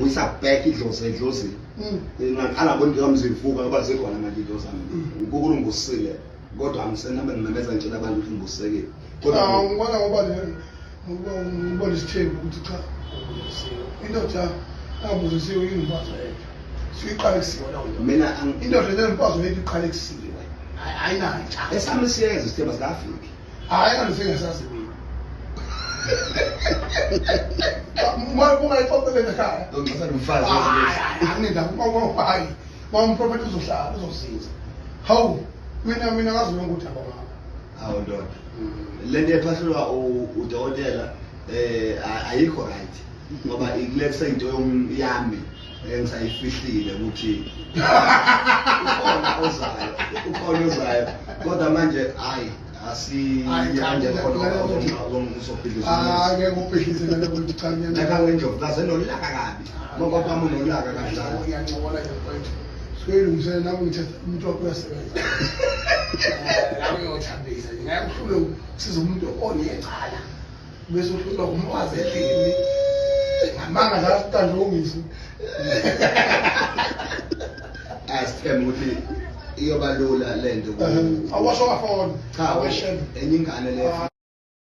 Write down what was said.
Ngizobuyisa back idlozi edlozini. Ngaqala ngabona into yami zivuka ngoba zikhona manje into zami. UNkulunkulu ngibusisile kodwa angisenami ngimemeza ngitshela abantu ukuthi ngibusisekile. Kodwa Ah, ngibona ngoba ngoba ngibona isithembu ukuthi cha indoda angabuzisiwe ingumfazi oyedwa siyiqalekisiwe leyo nto. Mina Indoda enomfazi oyedwa iqalekisiwe, ayinayo cha. Esami siyeza isithembu sikafiki. Hayi, angisengasazi mina. Uma ungayixoxele ekhaya. Ngixoxa nomfazi. Anginendaba, hayi. Uma umprofethi uzohlala uzosiza. Hawu, mina ngazi lonke udaba ngakho. Hawu ndoda. Le nto ephahlelwa udokotela ayikho right ngoba ikulethe into yami engisayifihlile ukuthi ukhona ozayo, ukhona ozayo, kodwa manje hayi asiyanje khona uzobhidliza. Hayi, ngeke ubhidlize ngale ukuthi cha ngiyena. Lapha ngendlovukazi enolaka kabi ngoba kwami unolaka kanjalo. Ngiyancokola nje mfowethu. Siyilungisele nami ngithethe umuntu wakho uyasebenza. Nami ngiyothambisa nje. Ngeke uhlule ukusiza umuntu onecala. Bese uhlulwa umfazi endlini. Ngamanga la siqanjongisi. Asithembe ukuthi iyoba lula lento. Awasho wafona. Cha, Aweshela. enye ingane le.